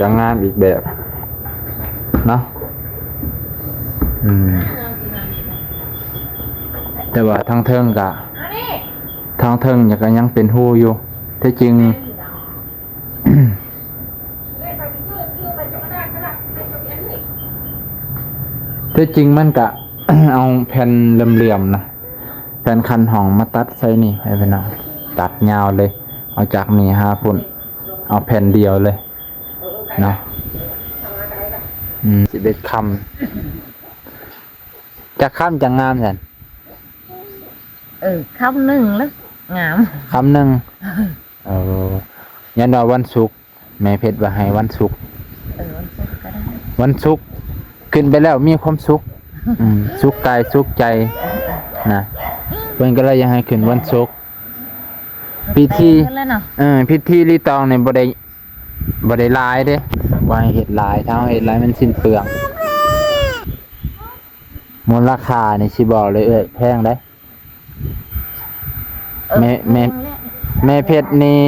ກະງາມອີກແບບເນາະ. ອືມ ແຕ່ວ່າທາງເທິງກະ ທາງເທິງກະຍັງເປັນຮູຢູ່. ແທ້ຈິງ ແທ້ຈິງມັນກະ ເອົາແຜ່ນເຫຼື່ອມໆນະ ແຜ່ນຄັນຫ້ອງມາຕັດໃສ່ນີ້ໃຫ້ພີ່ນ້ອງ ຕັດຍາວເລີຍ ເອົາຈາກນີ້ຫາພຸ້ນ ເອົາແຜ່ນດຽວເລີຍເນາະ. ອືມ ສິບເອັດຄຳ ຈັກຄຳຈັ່ງງາມຊັ້ນ? ເອີ ຄຳໜຶ່ງລະງາມ ຄຳໜຶ່ງ. ເອີ ຍັນວ່າວັນສຸກ ແມ່ເພັດວ່າໃຫ້ວັນສຸກ. ເອີ ວັນສຸກກະໄດ້ ວັນສຸກຂຶ້ນໄປແລ້ວມີຄວາມສຸກ. ອືມ ສຸກກາຍສຸກໃຈນະ ເພິ່ນກະເລີຍຢາກໃຫ້ຂຶ້ນວັນສຸກ. ພິທີ ເອີ ພິທີລີຕອງນີ້ບໍ່ໄດ້ ບໍ່ໄດ້ຫຼາຍເດ້ ບໍ່ໃຫ້ເຮັດຫຼາຍ ຖ້າເຮົາເຮັດຫຼາຍມັນສິ້ນເປືອງ. ມູນລະຄ່ານີ້ຊິບອກເລີຍເອື້ອຍ ແພງເດ້. ເອີ ແມ່ແມ່ ແມ່ເພັດນີ້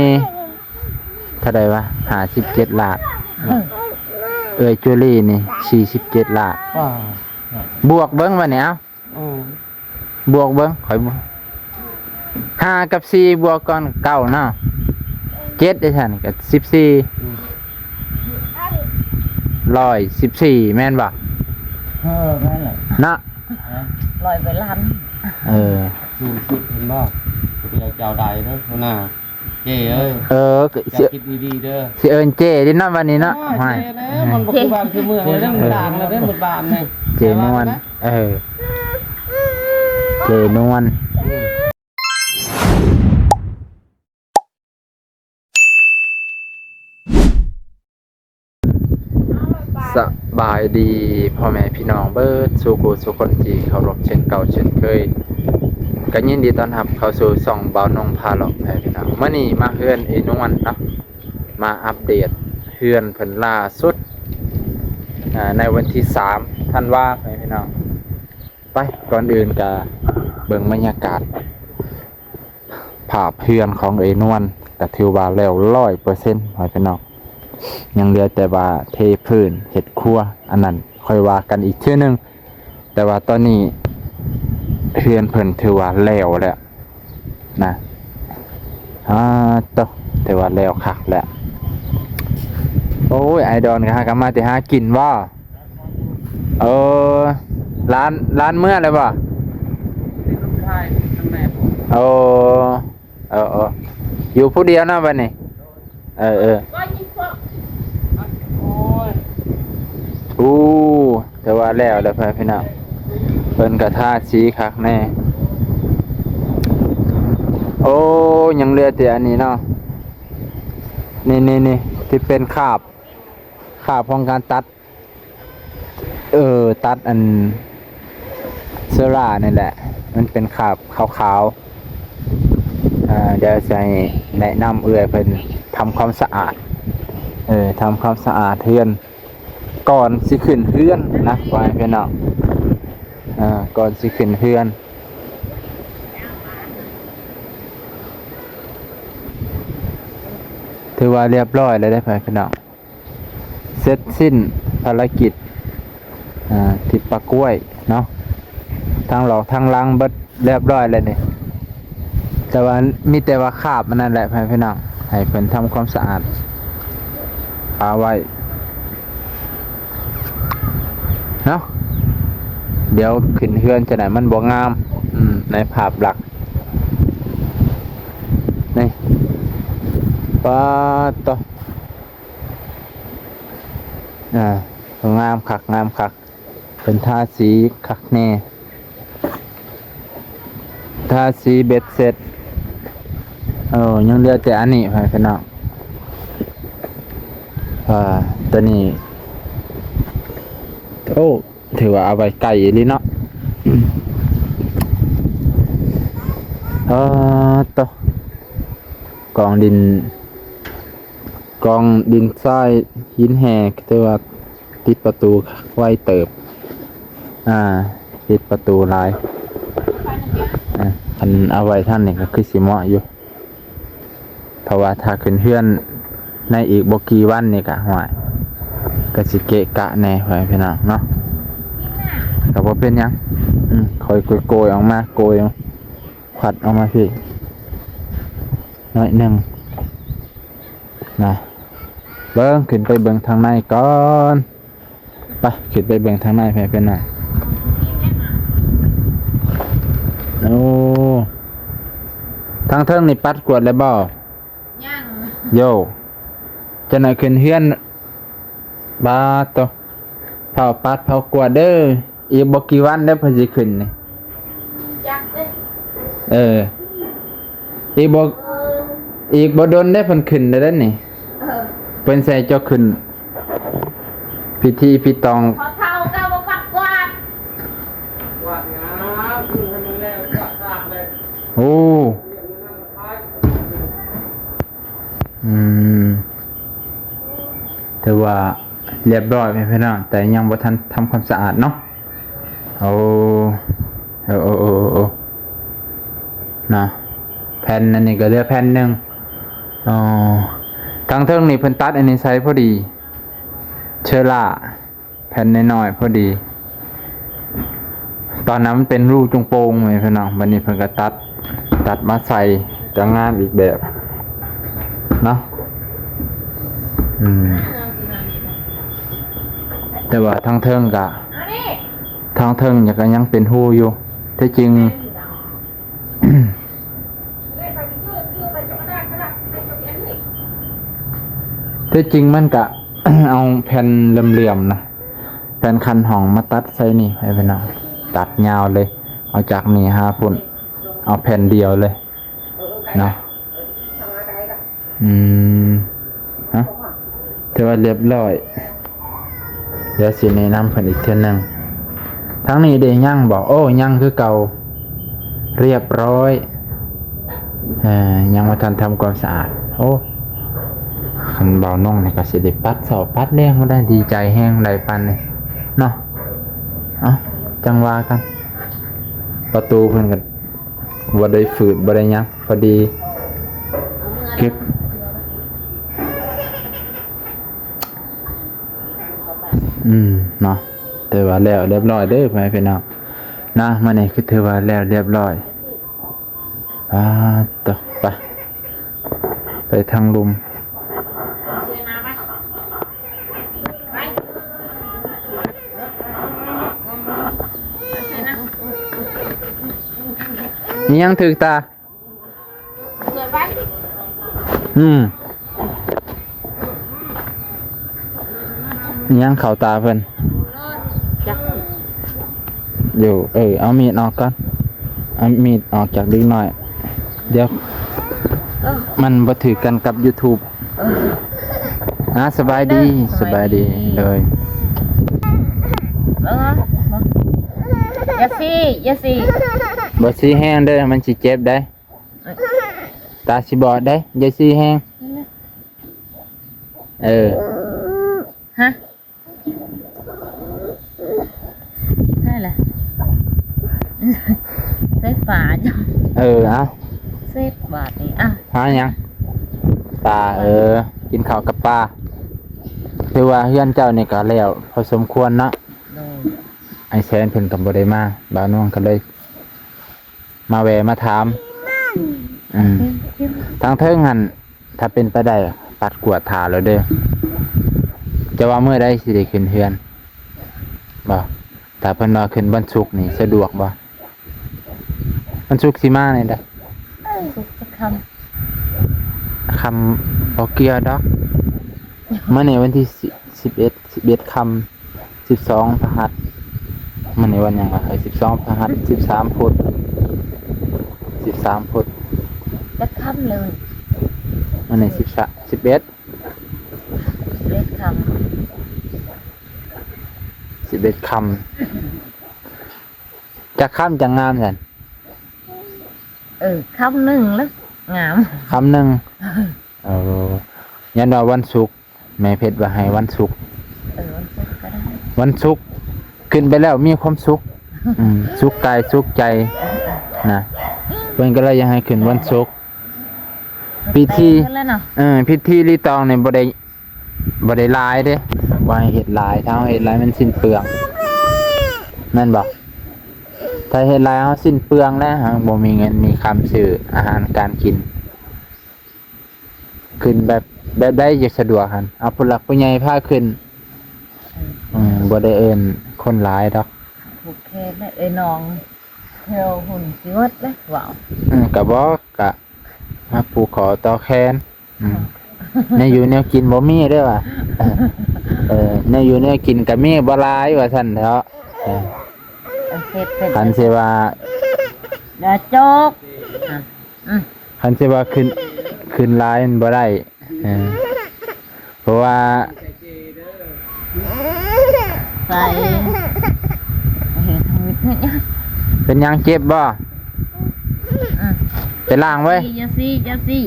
ເທົ່າໃດວະ ຫ້າສິບເຈັດລ້ານ ເອີ ເອື້ອຍຈູລີນີ້ສີ່ສິບເຈັດລ້ານ. ວ້າວ ບວກເບິ່ງບາດນີ້ ເອົ້າ ອືມ ບວກເບິ່ງ ຂ້ອຍ ຫ້າກັບສີ່ບວກກ່ອນ ເກົ້າເນາະ ເຈັດ ຈັ່ງຊັ້ນກະສິບສີ່. ອືມ ຮ້ອຍສິບສີ່ ແມ່ນບໍ່? ເອີ ແມ່ນແຫຼະເນາະ ຮ້ອຍໄປລ້ານ. ເອີ ສູງສຸດເຫັນບໍ່? ຜູ້ດຽວເຈົ້າໃດເດີ ຫົວໜ້າ. ເຈ້ເອີຍ ເອີ ກະຊິ ເຈົ້າຄິດດີໆເດີ ຊິເອີ້ນເຈ້ເດ້ເນາະ ບາດນີ້ເນາະ. ໂອ້ຍ ເຈົ້ແລ້ວ ມັນບໍ່ຄືບ້ານຄືເມືອງເລີຍເດີ ໝົດບ້ານແລ້ວເດີ ໝົດບ້ານນີ້ ເຈ້ນວນ. ເອີ ເຈ້ນວນ. ອືມ ສະບາຍດີພໍ່ແມ່ພີ່ນ້ອງເບິດສູ່ຜູ້ສູ່ຄົນທີ່ເຄົາລົບເຊັ່ນເກົ່າເຊັ່ນເຄີຍ. ກະຍິນດີຕ້ອນຮັບເຂົ້າສູ່ຊ່ອງບ່າວນົງພາເລາະ ແມ່ພີ່ນ້ອງ. ມື້ນີ້ມາເຮືອນເອື້ອຍນວນເນາະ ມາອັບເດດເຮືອນເພິ່ນລ່າສຸດ ອາ ໃນວັນທີສາມທັນວາ ແມ່ພີ່ນ້ອງ. ໄປ ກ່ອນອື່ນກະເບິ່ງບັນຍາກາດ ພາບເຮືອນຂອງເອື້ອຍນວນກະຖືວ່າແລ້ວຮ້ອຍເປີເຊັນ ພໍ່ແມ່ພີ່ນ້ອງ. ຍັງເຫຼືອແຕ່ວ່າເທພື້ນເຮັດຄົວ ອັນນັ້ນຄ່ອຍວ່າກັນອີກເທື່ອໜຶ່ງ. ແຕ່ວ່າຕອນນີ້ເຮືອນເພິ່ນຖືວ່າແລ້ວແລ້ວນະ. ອາ ໂຕ ຖືວ່າແລ້ວຄັກແລ້ວ. ໂອ້ຍ ອ້າຍດອນກະຫາກັນມາແຕ່ຫາກິນບໍ? ເອີ ຫຼານ ຫຼານເມືອແລ້ວບໍ? ເອີ ເອີ ເອີ ຢູ່ຜູ້ດຽວເນາະບັດນີ້. ເອີ ເອີ ໂອ້ ຖືວ່າແລ້ວແລ້ວ ພໍ່ແມ່ພີ່ນ້ອງ. ເພິ່ນກະທາສີຄັກແນ່. ໂອ້ ຍັງເຫຼືອແຕ່ອັນນີ້ເນາະ. ນີ້ໆໆ ທີ່ເປັນຄາບ ຄາບຂອງການຕັດ ເອີ ຕັດອັນເຊື້ອລານີ້ແຫຼະ ມັນເປັນຄາບຂາວໆ. ເອີ ດຽວຊິໃຫ້ແນະນຳເອື້ອຍເພິ່ນທຳຄວາມສະອາດ ເອີ ທຳຄວາມສະອາດເຮືອນ ກ່ອນຊິຂຶ້ນເຮືອນນະ ພໍ່ແມ່ພີ່ນ້ອງ. ເອີ ກ່ອນຊິຂຶ້ນເຮືອນ ຖືວ່າລຽບຮ້ອຍແລ້ວເດ້ ພໍ່ແມ່ພີ່ນ້ອງ. ເສັດສິ້ນພາລະກິດ ອາ ທີ່ປາກກ້ວຍເນາະ ທັງຫຼອກທັງລັງເບິດລຽບຮ້ອຍແລ້ວນີ້. ແຕ່ວ່າມີແຕ່ວ່າຄາບອັນນັ້ນແຫຼະ ພໍ່ແມ່ພີ່ນ້ອງ ໃຫ້ເພິ່ນທຳຄວາມສະອາດປາໄວ້ເນາະ. ດຽວຂຶ້ນເຮືອນຈັ່ງໃດມັນບໍ່ງາມ ອືມ ໃນພາບລັກນີ້. ປາດໂຕ ອ່າ ງາມຄັກ ງາມຄັກ ເພິ່ນທາສີຄັກແນ່ ທາສີເບັດເສັດ. ໂອ້ ຍັງເຫຼືອແຕ່ອັນນີ້ ພໍ່ແມ່ພີ່ນ້ອງ. ອ່າ ໂຕນີ້ ໂອ້ ຖືວ່າເອົາໄວ້ໃກ້ອີ່ຫຼີເນາະ. ເອີ ໂຕ ກອງດິນ ກອງດິນຊາຍຫີນແຮ່ ຖືວ່າຕິດປະຕູໄວເຕີບ. ອ່າ ຕິດປະຕູຫຼາຍ. ອ່າ ຄັນເອົາໄວ້ທັນນີ້ກະຄືຊິເໝາະຢູ່ ເພາະວ່າຖ້າຂຶ້ນເຮືອນໃນອີກບໍ່ກີ່ວັນນີ້ກະ ຫ້ວຍ ກໍຊິເກະກະແດ່ ພໍ່ແມ່ພີ່ນ້ອງເນາະ ກໍບໍ່ເປັນຫຍັງ. ອືມ ຄ່ອຍໂກຍໆອອກມາ ໂກຍ ຂວັດອອກມາພີ້ໜ້ອຍໜຶ່ງນະ. ເບິ່ງ ຂຶ້ນໄປເບິ່ງທາງໃນກ່ອນ. ໄປ ຂຶ້ນໄປເບິ່ງທາງໃນ ພໍ່ແມ່ພີ່ນ້ອງ. ໂອ້ ທາງເທິງນີ້ປັດກວາດແລ້ວບໍ່? ຍັງ ໂຢ ຈັກໜ້ອຍຂຶ້ນເຮືອນ. ບາດໂຕ ເຝົ້າປັດເຝົ້າກວາດເດີ. ອີກບໍ່ກີ່ວັນເດີເພິ່ນຊິຂຶ້ນນີ້. ຈັກເດ້. ເອີ ອີກບໍ່ ອີກບໍ່ດົນເດ້ເພິ່ນຂຶ້ນແລ້ວເດ້ນີ້. ເອີ ເພິ່ນໃສ່ເຈົ້າຂຶ້ນພິທີພິຕອງ. ພໍເຖົ້າກໍບໍ່ປັດກວາດ. ກວາດງາມ ຂຶ້ນໃຫ້ມັນແລ້ວ ກວາດສະອາດເລີຍ. ໂອ້ ອືມ ຖືວ່າລຽບຮ້ອຍແມ່ນພີ່ນ້ອງ ແຕ່ຍັງບໍ່ທັນທຳຄວາມສະອາດເນາະ. ໂອ້ ເອີ ເນາະ ແຜ່ນອັນນີ້ກໍເຫຼືອແຜ່ນໜຶ່ງ. ອໍ ທາງເທິງນີ້ເພິ່ນຕັດອັນນີ້ໃສ່ພໍດີ ເຊີລ່າ. ແຜ່ນນ້ອຍໆພໍດີ. ຕອນນັ້ນມັນເປັນຮູຈຸງໂປ່ງເວີຍພີ່ນ້ອງ ບັດນີ້ເພິ່ນກໍຕັດ ຕັດມາໃສ່ ກໍງາມອີກແບບເນາະ. ອືມ ແຕ່ວ່າທາງເທິງກະ ທາງເທິງກໍຍັງເປັນຮູຢູ່ ແທ້ຈິງ ແທ້ຈິງມັນກະ ເອົາແຜ່ນເຫຼື້ອມໆນະ ແຜ່ນຄັນຫ້ອງມາຕັດໃສ່ນີ້ ໃຫ້ພີ່ນ້ອງ ຕັດຍາວເລີຍ ເອົາຈາກນີ້ຫາພຸ້ນ ເອົາແຜ່ນດຽວເລີຍເນາະ. ອືມ ຮະ ຖືວ່າລຽບຮ້ອຍ. ດຽວຊິແນະນຳເພິ່ນອີກເທື່ອໜຶ່ງ. ທາງນີ້ເດ ຍັງບໍ່? ໂອ້ ຍັງຄືເກົ່າ ລຽບຮ້ອຍ. ເອີ ຍັງບໍ່ທັນທຳຄວາມສະອາດ. ໂອ້ ຄັນບ່າວນົງນີ້ກໍຊິໄດ້ປັດເຊົ້າປັດແລງ ບໍ່ໄດ້ ດີໃຈແຮງ ໄດ້ປານນີ້ເນາະ. ເອົ້າ ຈັ່ງວ່າກັນ. ປະຕູເພິ່ນກໍ ບໍ່ໄດ້ຝືດ ບໍ່ໄດ້ຫຍັງ ພໍດີເກັບ. ອືມ ເນາະ ຖືວ່າແລ້ວລຽບຮ້ອຍເດີ ພໍ່ແມ່ພີ່ນ້ອງນະ. ມື້ນີ້ຄືຖືວ່າແລ້ວລຽບຮ້ອຍ. ປາດໂຕ ໄປ ໄປທາງລຸ່ມ. ມີຫຍັງຖືກຕາ? ອືມ ມີຫຍັງເຂົ້າຕາເພິ່ນ? ຈັກ ຢູ່ ເອີ ເອົາມີດອອກກ່ອນ ເອົາມີດອອກຈາກເດັກນ້ອຍ ດຽວ ເອີ ມັນບໍ່ຖືກກັນກັບ YouTube. ເອີ ອ່າ ສະບາຍດີ ສະບາຍດີ ສະບາຍດີ ໂດຍ ເອີ ຢ່າຊີ້ ຢ່າຊີ້ ບໍ່ຊີ້ແຮງເດີ ມັນຊິເຈັບໄດ໋ ຕາຊິບອດໄດ໋ ຢ່າຊີ້ແຮງ ເອີ ຮະ ໃຊ່ລະ ໃສ່ປາ ເອີ ເອົາ ເຊັດບາດນີ້ ອ່ະ ຫາຫຍັງ? ປາ ເອີ ກິນເຂົ້າກັບປາ. ຖືວ່າເຮືອນເຈົ້ານີ້ກໍແລ້ວພໍສົມຄວນເນາະ. ໂດຍ ອ້າຍແສນເພິ່ນກໍບໍ່ໄດ້ມາ ບ່າວນວງກໍເລີຍມາແວ່ມາຖາມ. ອືມ ທາງເທິງຫັ້ນ ຖ້າເປັນໄປໄດ້ ປັດກວາດຖ້າໂລດເດີ. ເຈົ້າວ່າມື້ໃດຊິໄດ້ຂຶ້ນເຮືອນ? ບໍ່ ຖ້າເພິ່ນວ່າຂຶ້ນວັນສຸກນີ້ສະດວກບໍ່? ວັນສຸກຊິມານີ້ໄດ໋. ສຸກຈັກຄ່ຳ? ຄ່ຳບໍ່ກ່ຽວດອກ. ມື້ນີ້ວັນທີສິບເອັດ ສິບເອັດຄ່ຳ ສິບສອງພະຫັດ. ມື້ນີ້ວັນຫຍັງວະ? ເອີ ສິບສອງພະຫັດ ສິບສາມພຸດ ສິບສາມພຸດ. ຈັກຄ່ຳແລ້ວ? ມື້ນີ້ສິບສາມ ສິບເອັດ ສິບເອັດຄ່ຳ ສິບເອັດຄ່ຳ. ຈັກຄ່ຳຈັ່ງງາມຊັ້ນ? ເອີ ຄ່ຳໜຶ່ງລະງາມ ຄ່ຳໜຶ່ງ. ເອີ ຍັນວ່າວັນສຸກ ແມ່ເພັດວ່າໃຫ້ວັນສຸກ. ເອີ ວັນສຸກກໍໄດ້ ວັນສຸກຂຶ້ນໄປແລ້ວມີຄວາມສຸກ. ອືມ ສຸກກາຍສຸກໃຈນະ ເພິ່ນກໍເລີຍຢາກໃຫ້ຂຶ້ນວັນສຸກ. ພິທີ ເອີ ພິທີລີຕອງນີ້ບໍ່ໄດ້ ບໍ່ໄດ້ຫຼາຍເດ້ ບໍ່ໃຫ້ເຮັດຫຼາຍ ຖ້າເຮົາເຮັດຫຼາຍມັນສິ້ນເປືອງ ແມ່ນບໍ່? ຖ້າເຮັດຫຼາຍເຮົາສິ້ນເປືອງແລ້ວ ເຮົາບໍ່ມີເງິນມີຄຳຊື້ອາຫານການກິນ. ຂຶ້ນແບບ ແບບໃດຈະສະດວກຫັ້ນ? ເອົາຜູ້ຫຼັກຜູ້ໃຫຍ່ພາຂຶ້ນ. ອືມ ບໍ່ໄດ້ເອີ້ນຄົນຫຼາຍດອກ. ຜູກແຂນໄດ້ເອີຍນ້ອງ ແຖວຫຸ້ນຊິໝົດແລ້ວເວົ້າ. ເອີ ກະບໍ່ ກະມາຜູກຂໍຕໍ່ແຂນ. ອືມ ແນວຢູ່ແນວກິນບໍ່ມີເດ້ວ່າ. ເອີ ແນວຢູ່ແນວກິນກະມີບໍ່ຫຼາຍວ່າຊັ້ນເຖາະ. ເອີ ຄັນຊິວ່າ ຢ່າຈົກ ອືມ ຄັນຊິວ່າຂຶ້ນ ຂຶ້ນຫຼາຍມັນບໍ່ໄດ້. ເອີ ເພາະວ່າ ໃສ່ ເຮັດທຳອິດເຮັດຫຍັງ? ເປັນຫຍັງ ເຈັບບໍ່? ອືມ ໄປລ້າງໄວ້. ຢ່າຊີ້ ຢ່າຊີ້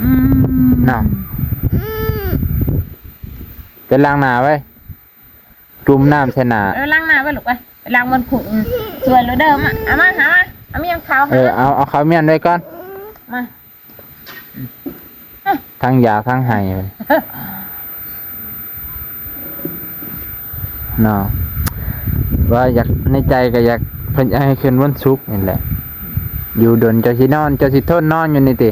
ອືມ ເນາະ ໄປລ້າງໜ້າໄວ້. ຈຸ່ມນ້ຳໃສ່ໜ້າ. ເອີ ລ້າງໜ້າໄວ້ລູກໄປ ໄປລ້າງບ່ອນຄຸກ ຊ່ວຍໂລດເດີ. ມາ ເອົາມາ ຫາມາ ເອົາໝ້ຽງເຂົ້າ. ເອີ ເອົາ ເອົາເຂົ້າມ້ຽນໄວ້ກ່ອນ ມາ ທັງຢາກທັງໄຫ້ເນາະ. ວ່າຢາກ ໃນໃຈກໍຢາກ ເພິ່ນຢາກໃຫ້ຂຶ້ນວັນສຸກນີ້ແຫຼະ. ຢູ່ດົນເຈົ້າຊິນອນ ເຈົ້າຊິທົນນອນຢູ່ນີ້ຕິ?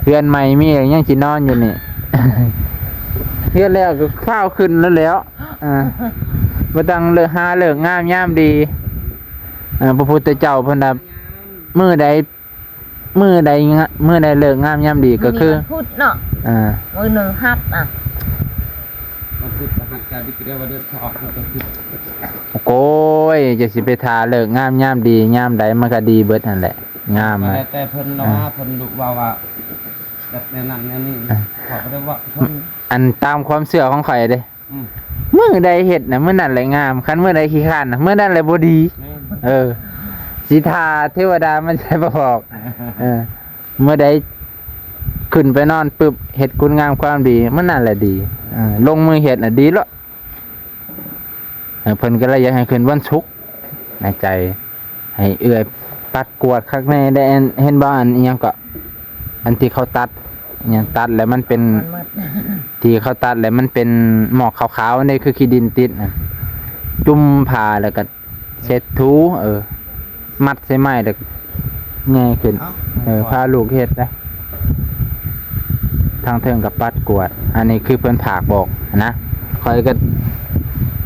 ເຮືອນໃໝ່ມີແລ້ວຍັງຊິນອນຢູ່ນີ້? ເຮືອນແລ້ວກໍຟ້າວຂຶ້ນແລ້ວແຫຼະ. ອ່າ ບໍ່ຕ້ອງເລີກ ຫາເລີກງາມຍາມດີ. ເອີ ພະພຸດທະເຈົ້າເພິ່ນວ່າ ມື້ໃດ ມື້ໃດງະ ມື້ໃດເລີກງາມຍາມດີກໍຄື ມື້ນີ້ວັນພຸດເນາະ. ອ່າ ມື້ໜຶ່ງຮັບ ອ່ະ ວັນພຸດ ພະຫັດ ກາບິກ ເອີ້ນວ່າເດືອນສອງ ມັນກໍຄື ໂອ້ຍ ຈະຊິໄປຖ້າເລີກງາມຍາມດີຍາມໃດ ມັນກໍດີເບິດຫັ້ນແຫຼະ. ງາມ ແລ້ວແຕ່ເພິ່ນເນາະ. ອ່າ ເພິ່ນດຸເວົ້າວ່າແບບແນວນັ້ນແນວນີ້. ອ່າ ເຂົາກໍໄດ້ເວົ້າເພິ່ນ ອັນຕາມຄວາມເຊື່ອຂອງຂ້ອຍເດ້. ອືມ ມື້ໃດເຮັດນະ ມື້ນັ້ນແຫຼະງາມ, ຄັນມື້ໃດຂີ້ຄ້ານນະ ມື້ນັ້ນແຫຼະບໍ່ດີ. ແມ່ນ ເອີ ຊິຖ້າເທວະດາມາໃສ່ບໍ່ອອກ. ເອີ ມື້ໃດຂຶ້ນໄປນອນປຶບ ເຮັດຄຸນງາມຄວາມດີ ມື້ນັ້ນແຫຼະດີ. ເອີ ລົງມືເຮັດນະດີໂລດ. ເອີ ເພິ່ນກໍເລີຍຢາກໃຫ້ຂຶ້ນວັນສຸກໃນໃຈ. ໃຫ້ເອື້ອຍປັດກວາດຄັກແນ່ໄດ້. ອັນ ເຫັນບໍ່ ອັນອີ່ຫຍັງເກາະ ອັນທີ່ເຂົາຕັດອີ່ຫຍັງ ຕັດແລ້ວມັນເປັນ ມັນໝົດ ທີ່ເຂົາຕັດແລ້ວມັນເປັນໝອກຂາວໆ ອັນນີ້ຄືຂີ້ດິນຕິດນະ. ຈຸ່ມຜ້າແລ້ວກໍເຊັດຖູ ເອີ ມັດໃສ່ໄມ້ແລ້ວແງ່ຂຶ້ນ. ເອີ ພາລູກເຮັດໄດ໋. ທາງເທິງກໍປັດກວາດ. ອັນນີ້ຄືເພິ່ນຝາກບອກນະ. ຂ້ອຍກໍ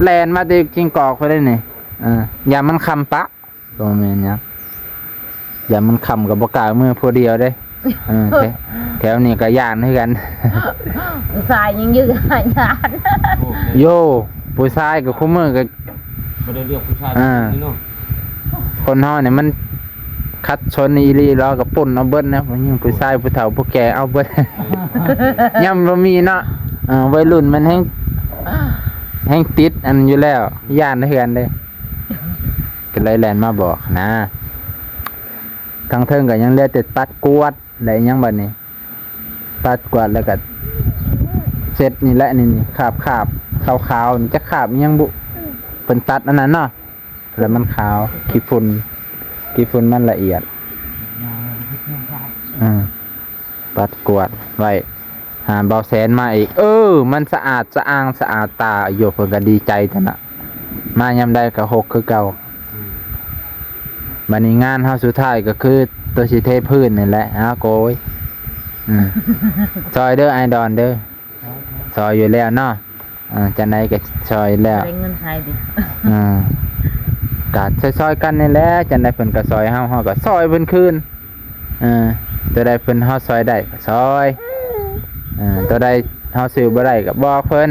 ແລ່ນມາແຕ່ກິ່ງກອກພຸ້ນເດ້ນີ້. ເອີ ຢ້ານມັນຄ່ຳປະ. ບໍ່ແມ່ນຫຍັງ ຢ້ານມັນຄ່ຳກໍບໍ່ກ້າເມືອຜູ້ດຽວເດ້. ເອີ ແຖ ແຖວນີ້ກໍຢ້ານຄືກັນ. ຜູ້ຊາຍຍັງຢູ່ ຢ້ານ. ໂອ້ ໂຢ ຜູ້ຊາຍກໍຄູ່ມື້ກໍບໍ່ໄດ້ເລືອກຜູ້ຊາຍ. ອ່າ ເນາະ ຄົນເຮົານີ້ມັນຂັດສົນອີ່ຫຼີ ລາວກໍປຸ້ນເອົາເບິດນະ ຜູ້ຍິງຜູ້ຊາຍ ຜູ້ເຖົ້າຜູ້ແກ່ເອົາເບິດ. ຍາມບໍ່ມີເນາະ. ເອີ ໄວລຸ້ນມັນແຮງ ແຮງຕິດອັນຢູ່ແລ້ວ ຢ້ານຄືກັນເດ້. ກໍເລີຍແລ່ນມາບອກນະ. ທາງເທິງກໍຍັງເຫຼືອແຕ່ປັດກວາດ ແລະ ຫຍັງບັດນີ້ ປັດກວາດແລ້ວກໍເຊັດນີ້ແຫຼະ. ນີ້ ນີ້ ຄາບ ຄາບຂາວໆ ນີ້ ຈັກຄາບອີ່ຫຍັງບຸ ເພິ່ນຕັດອັນນັ້ນເນາະ ແລ້ວມັນຂາວ ຂີ້ຝຸ່ນ ຂີ້ຝຸ່ນມັນລະອຽດ. ອືມ ປັດກວາດໄວ້ ຫາເບົາແສນມາອີກ. ເອີ ມັນສະອາດສະອ້າງສະອາດຕາຢູ່ ເພິ່ນກໍດີໃຈແທ້ນະ. ມາຍາມໃດກໍຫົກຄືເກົ່າ. ອືມ ບັດນີ້ງານເຮົາສຸດທ້າຍກໍຄືໂຕຊິເທພື້ນນີ້ແຫຼະ. ອ້າວ ໂກຍ ອືມ ຊ່ອຍເດີ ອ້າຍດອນເດີ. ຊ່ອຍຢູ່ແລ້ວເນາະ. ເອີ ຈັ່ງໃດກໍຊ່ອຍແລ້ວ ໄດ້ເງິນຂາຍຕິ. ເອີ ກໍຊ່ອຍໆກັນນີ້ແຫຼະ ຈັ່ງໃດເພິ່ນກໍຊ່ອຍເຮົາ ເຮົາກໍຊ່ອຍເພິ່ນຄືນ. ເອີ ຕົວໃດເພິ່ນເຮົາຊ່ອຍໄດ້ກໍຊ່ອຍ. ເອີ ຕົວໃດເຮົາຊື້ບໍ່ໄດ້ກໍບອກເພິ່ນ.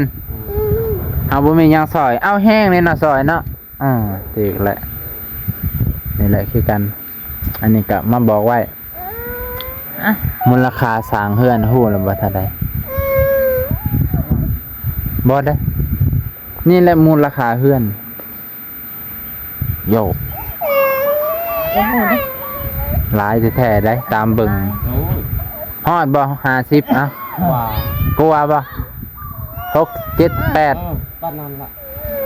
ເຮົາບໍ່ມີຫຍັງຊ່ອຍ ເອົາແຮງເລີຍເນາະ ຊ່ອຍເນາະ. ອ່າ ຖືກແຫຼະ ນີ້ແຫຼະຄືກັນ. ອັນນີ້ກໍມາບອກໄວ້. ອ່ະ ມູນລະຄ່າສ້າງເຮືອນຮູ້ແລ້ວບໍ່ເທົ່າໃດ? ບໍ່ເດ້. ນີ້ແຫຼະມູນລະຄ່າເຮືອນ. ໂຢ ໂອ້ໂຫ ຫຼາຍແທ້ໆໄດ໋ ຕາມເບິ່ງ. ໂອ້ຍ ຮອດບໍ່ ຫ້າສິບ? ເອົ້າ ກວ່າ ກວ່າບໍ່? ຫົກ ເຈັດ ແປດ ເອີ ປານນັ້ນລະ.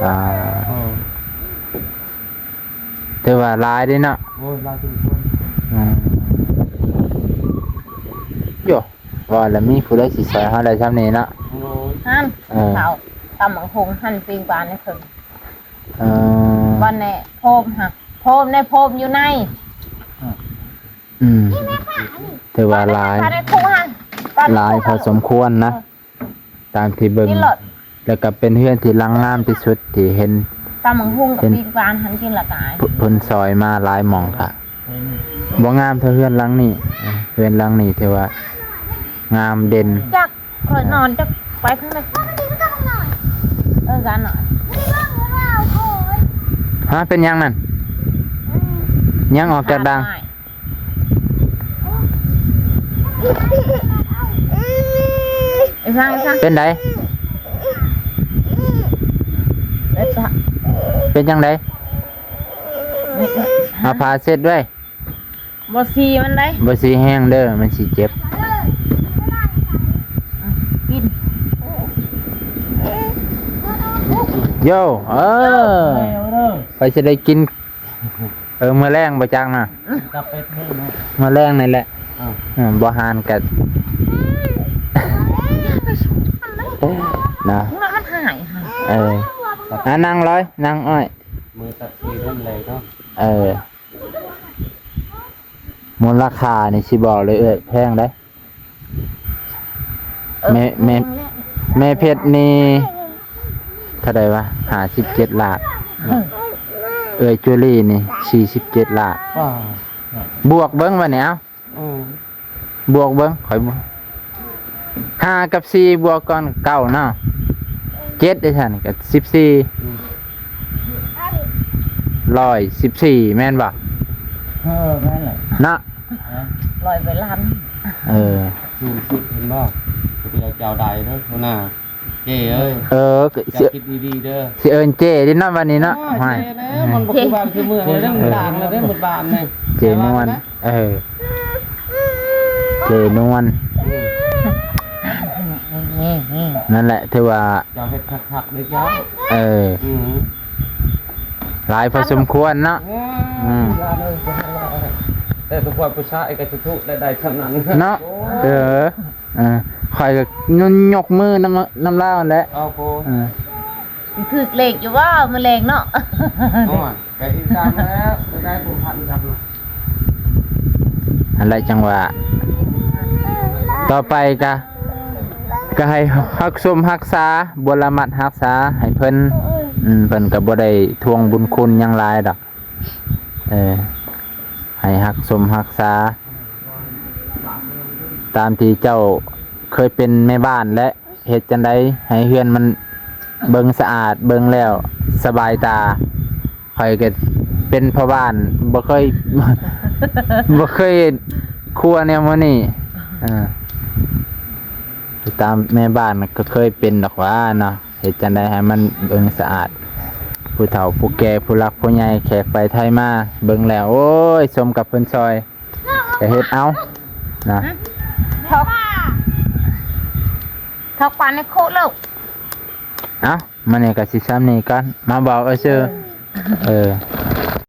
ອ່າ ເອີ ຖືວ່າຫຼາຍເດ້ເນາະ. ໂອ້ຍ ຫຼາຍເຕັມຄົນ. ອືມ ໂຢ ວ່າລະມີຜູ້ໃດຊິຊ່ອຍເຮົາໄດ້ຊ່ຳນີ້ເນາະ. ໂດຍ ຫັ້ນ ເອີ ເຂົາຕຳບັກຫຸ່ງ ຫັ້ນປີ້ງປາໃຫ້ເພິ່ນ. ເອີ ບ່ອນແນ່ໂພມຫັ້ນ ໂພມແນ່ ໂພມຢູ່ໃນ. ອືມ ຖືວ່າຫຼາຍ ປາໃນຄຸກຫັ້ນ ຫຼາຍພໍສົມຄວນນະ. ເອີ ຕາມທີ່ເບິ່ງ ແລ້ວກໍເປັນເຮືອນທີ່ຫຼັງງາມທີ່ສຸດທີ່ເຫັນ ຕຳບັກຫຸ່ງກັບປີ້ງປາຫັ້ນກິນລະຕາຍ. ເພິ່ນຊ່ອຍມາຫຼາຍໝ່ອງກະບໍ່ງາມເທົ່າເຮືອນຫຼັງນີ້. ເຮືອນຫຼັງນີ້ຖືວ່າງາມເດັ່ນ. ຈັກຂ້ອຍນອນຈັກໄປທາງໃດ. ເອີ ການນອນ. ຮະ ເປັນຫຍັງນັ້ນ? ຫຍັງອອກຈາກດັງ? ເປັນໃດ? ເປັນຈັ່ງໃດ? ເອົາຜ້າເຊັດໄວ້. ບໍ່ສີມັນໃດ໋ ບໍ່ສີແຮງເດີ ມັນຊິເຈັບ. ກິນ ໂຢ ເອີ ເອີ ເອີ ຂ້ອຍຊິໄດ້ກິນ. ເອີ ມື້ແລງບໍ່ຈັກນະ ກັບໄປເທິງນະ ມື້ແລງນີ້ແຫຼະ. ເອີ ເອີ ບໍ່ຫານກັນນະ ມັນຫາຍ. ເອີ ອ່ະ ນັ່ງລອຍ ນັ່ງອ້ອຍ. ມື້ຕັດສີນັ້ນແຫຼະເນາະ. ເອີ ມູນລະຄ່ານີ້ຊິບອກເລີຍເອື້ອຍ ແພງເດ້. ເອີ ແມ່ ແມ່ ແມ່ເພັດນີ້ເທົ່າໃດວະ ຫ້າສິບເຈັດລ້ານ. ເອີ ເອື້ອຍຈູລີນີ້ສີ່ສິບເຈັດລ້ານ. ວ້າ ບວກເບິ່ງບັດນີ້ ເອົ້າ. ອືມ ບວກເບິ່ງ ຂ້ອຍ ຫ້າກັບສີ່ບວກກ່ອນເກົ້າເນາະ ເຈັດໄດ້ຊັ້ນກໍສິບສີ່. ອືມ ຮ້ອຍສິບສີ່ແມ່ນບໍ່? ເອີ ແມ່ນແຫຼະເນາະ ຮ້ອຍໄປລ້ານ. ເອີ ສູງສຸດເຫັນບໍ່? ດຽວເຈົ້າໄດ້ເດີຫົວໜ້າເຈ້ເອີຍ. ເອີ ເຈົ້າຄິດດີໆເດີ ຊິເອີ້ນເຈ້ເດ້ເນາະ ບັດນີ້ເນາະ. ໂອ້ຍ ເຈົ້ແລ້ວ ມັນບໍ່ຄືບ້ານຄືເມືອງເດ້ ໝູ່ບ້ານເດ້ ໝູ່ບ້ານນີ້ ເຈ້ນວນ. ເອີ ເຈນວນ. ອືມ ນັ້ນແຫຼະ ຖືວ່າເຈົ້າເຮັດຄັກໆເດີເຈົ້າ. ເອີ ອືມ ຫຼາຍພໍສົມຄວນເນາະ. ເອີ ອືມ ແຕ່ຕົວຂ້ອຍຜູ້ຊາຍກໍທຸກໄດ້ ໄດ້ຊ່ຳນັ້ນເນາະ. ໂອ້ຍ ເອີ ເອີ ຂ້ອຍກໍຍົກມືນຳ ນຳລາວຫັ້ນແຫຼະ. ເອົາໂພ ເອີ ຊິຖືກເລກຢູ່ບໍ່ມື້ແລງເນາະ? ໂອ້ຍ ໄປຕິດຕາມແລ້ວ ໄດ້ຜູ້ພັນກັນ. ອັນໃດຈັ່ງວ່າ ຕໍ່ໄປກະ ກະໃຫ້ຮັກຊົມຮັກສາ ບົວລະມັດຮັກສາໃຫ້ເພິ່ນ. ອືມ ເພິ່ນກະບໍ່ໄດ້ທວງບຸນຄຸນຫຍັງຫຼາຍດອກ. ເອີ ໃຫ້ຮັກຊົມຮັກສາ ຕາມທີ່ເຈົ້າເຄີຍເປັນແມ່ບ້ານ ແລະ ເຮັດຈັ່ງໃດໃຫ້ເຮືອນມັນເບິ່ງສະອາດ ເບິ່ງແລ້ວສະບາຍຕາ. ຂ້ອຍກໍເປັນພໍ່ບ້ານ ບໍ່ເຄີຍ ບໍ່ເຄີຍເຮັດຄົວແນວມື້ນີ້. ເອີ ຕາມແມ່ບ້ານກໍເຄີຍເປັນດອກຫວາເນາະ ເຮັດຈັ່ງໃດໃຫ້ມັນເບິ່ງສະອາດ. ຜູ້ເຖົ້າຜູ້ແກ່ ຜູ້ຫຼັກຜູ້ໃຫຍ່ ແຂກໄປໄທມາ ເບິ່ງແລ້ວ ໂອ້ຍ ສົມກັບເພິ່ນຊ່ອຍ ກະເຮັດເອົານະ. ທອກ ທອກປານໃນໂຄໂລກ. ເອົ້າ ມື້ນີ້ກະຊິຊ່ຳນີ້ກ່ອນ ມາບອກເອີຊື່. ເອີ ເອີ